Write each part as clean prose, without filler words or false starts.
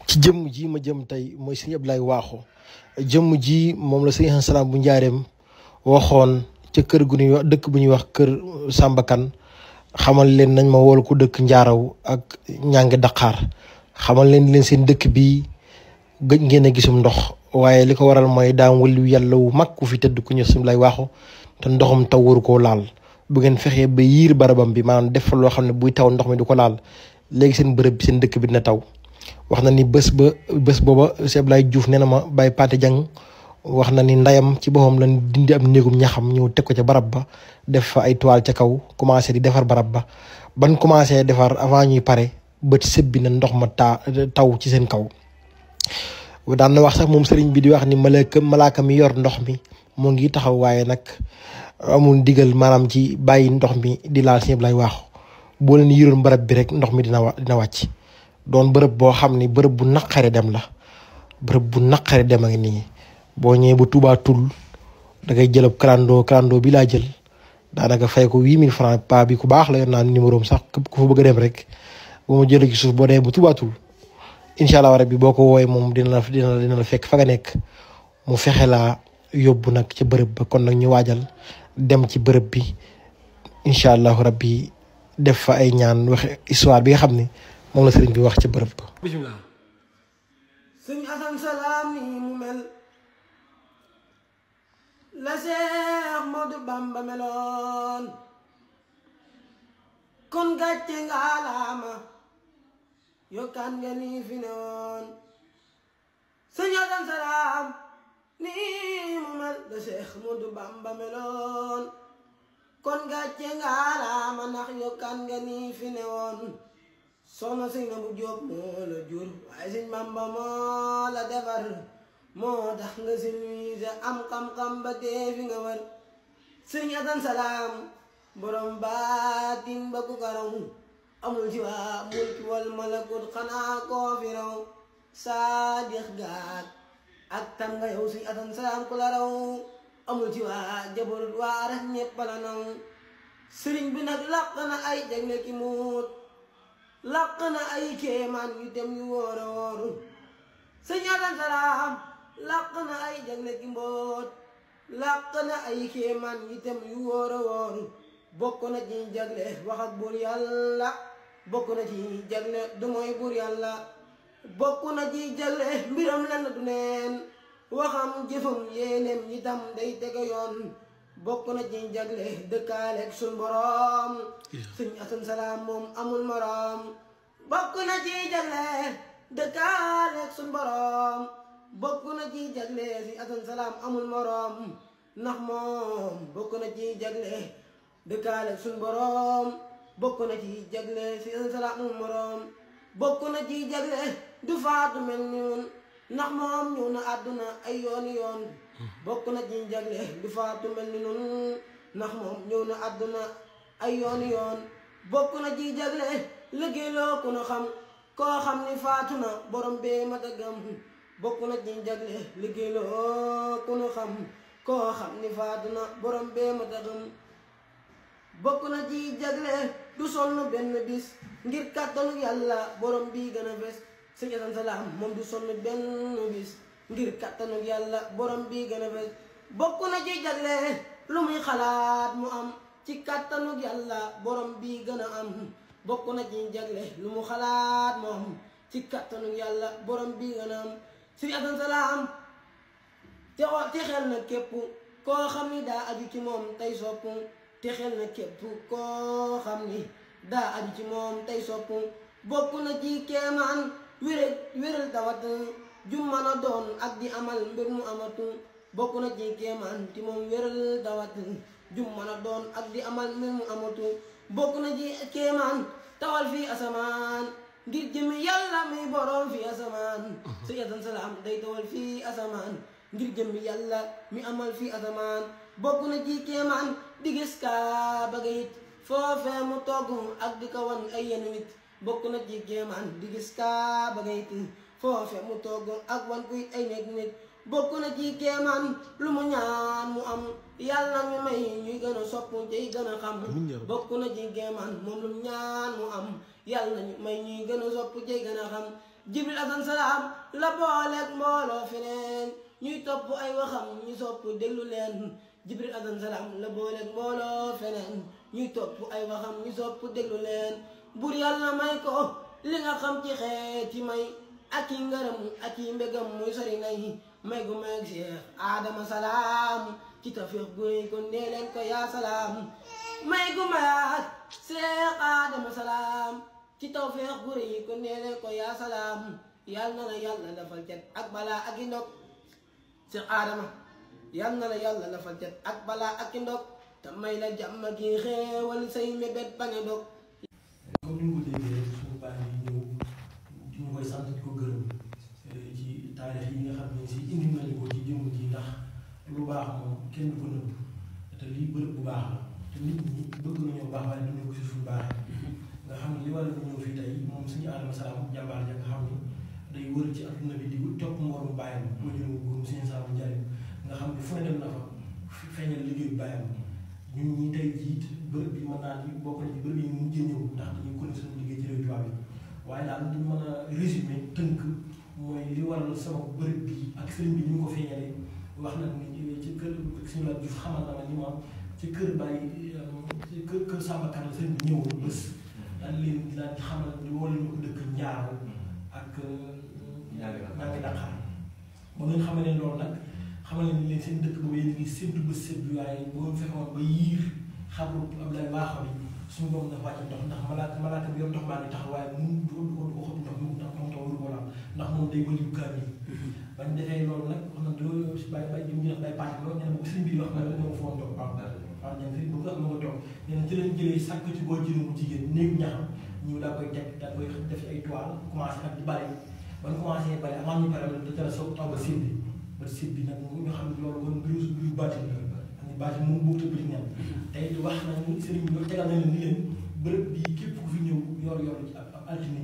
ci jëmm ji ma jëm tey mooy sëñ Abdoulaye Wakho jëmm ji moom la sëñ Salaam bu njaareem waxoon ca kër gu ñuy wax dëkk bu ñuy wax kër Samba Kane xamal leen nañ ma wool ku dëkk Njaaraw ak ñàngi Dakar xamal leen seen dëkk bi gëj ngeen a gisum ndox waaye li ko waral mooy daam wëliw yàlla wu mag ku fi tëdd ku ñu sëñ Abdoulaye Wakho te ndoxum taw waru koo laal bu ngeen fexee ba yiir barabam bi maanaam def fa loo xam ne buy taw ndox mi du ko laal léegi seen bërëb bi seen dëkk bi dina taw. wax na ni bés booba Cheikh Abdoulaye Diouf nee na ma Baye Paté Dieng wax na ni ndayam ci boppam lañ dindi am néegum ñaxam ñëw teg ko ca barab ba def fa ay toile ca kaw commencé di defar barab ba ban commencé defar avant ñuy pare bët sëbbi na ndox ma taw ci seen kaw. daan na wax sax moom sëriñ bi di wax ni malaaka mi yor ndox mi moo ngi taxaw waaye nag amul digal maanaam ci bàyyi ndox mi di laal Cheikh Abdoulaye Wakho boo leen yiroon barab bi rek ndox mi dina wàcc. doon bërëb boo xam ni bërëb bu naqare dem la bërëb bu naqare dem a ngi nii boo ñëwee bu Touba Toul da ngay jëlab clando bi laa jël daanaka fay ko 8000 francs pa bi ku baax la yor naa numéro am sax ku fa bëgg a dem rek boo ma jëlee ci suuf boo demee bu Touba Toul incha allah rabbi boo ko woowee moom dina la fekk fa nga nekk mu fexe laa yóbbu nag ci bërëb ba kon nag ñu waajal dem ci bërëb bi incha allahu rabbi def fa ay ñaan waxe histoire bi nga xam ni moom la sëriñ bi wax ci bërëb ba. bismillah. sëñ Asan Salaam ni mu mel la Seex Moodu Bamba meloon kon gàcce ngaalaama yokkaan nga ni fi newoon sëñ Asan Salaam ni mu mel la Seex Moodu Bamba meloon kon gàcce ngaalaama ndax yokkaan nga ni fi newoon soxna sëñ na bu Jóob moo la jur waaye sëñ Bamba moo la defar moo tax nga silwiise am xam-xam ba dee fi nga war sëñ Asan Salaam borom baatin ba ku karaw amul ci waa mulki wal malakut xanaa koo fi raw saadix gaat ak tam nga yow sëñ Asan Salaam ku la raw amul ci waa jabarut waa rek ñépp la naw sëriñ bi nag làq na ay jagle ki muut làq na ay kéemaan yu dem yu wóor a wóoru sëñ Asan Salaam làq na ay jagle ki mboot làq na ay kéemaan yu dem yu wóor a wóoru bokk na ci jagle wax ak buur yàlla bokk na ci jagle du mooy buur yàlla bokk na ci jagle mbiram lenn du neen waxam jëfam yéeneem itam day tege yoon bokk na ci jagle dëkkaaleeg sun borom sëñ Asan Salaam moom amul morom bokk na ci jagle dëkkaaleeg sun borom bokk na ci jagle sëñ Asan Salaam amul morom ndax moom bokk na ci jagle dëkkaaleeg sun borom bokk na ci jagle sëñ Asan Salaam amul morom bokk na ci jagle du faatu mel ni ñun ndax moom ñëw na àdduna ay yooni yoon bokk na ci jagle du faatu mel ni nun ndax moom ñëw na àdduna ay yooni yoon bokk na ci jagle liggéeyloo ku nu xam koo xam ni faatu na borom bee mata gam bokk na ci jagle liggéeyloo ku nu xam koo xam ni faatu na borom bee mata gam bokk na ci jagle du sonn benn bis ngir kàttanu yàlla borom bii gën a bés sëñ Asan Salaam moom du sonn benn bis ngir kàttanu yàlla borom bii gën a bés bokk na ci jagle lu muy xalaat mu am ci kàttanu yàlla borom bii gën a am bokk na ci jagle lu mu xalaat mu am ci kàttanu yàlla borom bii gën a am sëñ Asan Salaam te xel na képp koo xam ni daa aju ci moom tey sopp te xel na képp koo xam ni daa aju ci moom tey sopp bokk na ci kéemaan wéral tawat jum mën a doon ak di amal mbir mu amatu bokk na ci kéemaan ti moom wéral tawat jum mën a doon ak di amal mbir mu amatu bokk na ci kéemaan tawal fii asamaan ngir jëmi yàlla muy borom fii asamaan sëñ Asan Salaam day tawal fii asamaan ngir jëmi yàlla mi amal fii asamaan bokk na ci kéemaan di gis Kaaba ga it foofee mu togg ak di ko wan ay yenn nit bokk na ci kéemaan di gis Kaaba ga it foofee mu togg ak wan kuy ay nit bokk na ci kéemaan lu mu ñaan mu am yàlla mi may ñuy gën a sopp cay gën a xam bokk na ci kéemaan moom lu mu ñaan mu am yàlla ñu may ñuy gën a sopp cay gën a xam Jibril asan salaam la booleeg mbooloo feneen ñuy topp ay waxam ñu sopp déglu leen Jibril asan salaam la booleeg mbooloo feneen ñuy topp ay waxam ñu sopp déglu leen bur yàlla may ko li nga xam ci xeeti may ak i ngërëm ak i mbégam muy sori ngay may gu meeg Cheikh Adama salaam ci tawfiix guy ko nee leen ko yaa salaam may gu meeg Cheikh Adama salaam ci tawfiix guy ko nee leen ko yaa salaam yal na la yàlla lafal cat ak balaa ak i ndog Cheikh Adama yal na la yàlla lafal cat ak balaa ak i ndog te may la jàmm ak i xéewal say mébét bañ a dog. comme ni nga ko déggee suñu bàyyi yi ñëw ñu koy sant di ko gërëm ci taarix yi nga xam ne si indi nañu ko ci jëmm ji ndax lu baax moom kenn du ko nëbb te lii bërëb bu baax la te nit ñi bëgg nañoo baax waaye duñu ko si suñu baaxee nga xam ne li war a ñëw fii tey moom suñu Adama salaam jàmbaar ja nga xam ni day wër ci adduna bi di topp moromu bàyyam moo jël góorum seen saabu njariñ nga xam ne fu ne dem na fa feeñal liggéeyu bàyyam ñun ñi tey jiit bërëb bi mën naa ni bokk na ci bërëb yi mujjee ñëw ndax dañuy connaître suñu liggéey ci réew tubaab bi waaye daal dañu mën a résumé tënk mooy li waral sama bërëb bi ak sëriñ bi ni mu ko feeñalee wax na ni ci kër suñu la Juuf xamal na ma ni ma ci kër bàyyi ci kër Samba Kane la sëriñ bi ñëwoon bés daan leen daan xamal di woo leen ko dëkk Njaaw ak naa ngi Dakar ba ngeen xamal ne loolu nag xamal ne leen seen dëkk boobu yéen ngi séntu ba séntu waaye boo fekkoon ba yiir xabru Abdoulaye Waaxo bi suñu borom dafa wàcc ndox ndax malaaka bi yor ndox maa ngi tax waaye mun du ko xot ndox mu ndax moom taw waru ko laal ndax moom day wëliw kaan yi bañ defee loolu nag wax na doo si bàyyi bi mu def bay pàcc loolu nee na bu sëriñ bi di wax na la ñoo foon toog waaw ñeen sëriñ boobu am na nga toog nee na ci lañ jëlee sàkk ci boo jëlee mu jigéen néegu ñaxam ñu daa koy teg daa koy def ay toile commencé nag di bale bañ commencé bale avant ñu pare da jëla soog taw ba sédd ba sédd bi nag ñu xam ne loolu kon mbiru baatin la baatin moom boobu tëb neen tey wax nañu sëriñ bi tegal na leen ni leen bërëb bii képp ku fi ñëw yor ci ab altine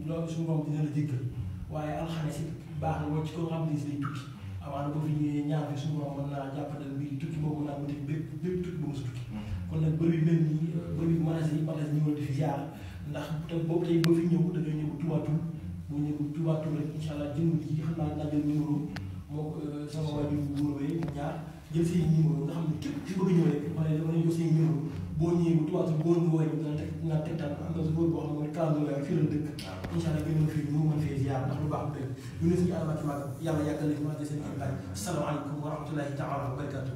loolu suñu moom dina la jéggal waaye alxames it baax na loolu ci ko xam ne si day tukki avant boo fi ñëwee ñaar fi suñu moom mën naa jàppandal mbir tukki boobu mën naa wuti bépp tukki ba mu sa tukki kon nag bërëb yu mel nii bërëb yu magasin yi magasin ñëwal di fi ziar ndax te boobu tey boo fi ñëw da ngay ñëw tubaatul boo ñëw tubaatul rek incha allah jëmm ji xam naa jël numéro moo sama waajur bu góor wee ñaar jël seen numéro nga xam ne képp ci bëgg ñëw rek ma ne dama jox seen numéro boo ñëwee bu tubaab si góor nga wooye dina tegtal am na góor boo xam ne kalandoo la fii la dëkk incha allah gën na fii ñu mën fee ziar ndax lu baax bu ñu ne suñu Adama ci mag yàlla yàggal leen ma seen kii salaamaaleykum wa rahmatullahi taala wa barakatuh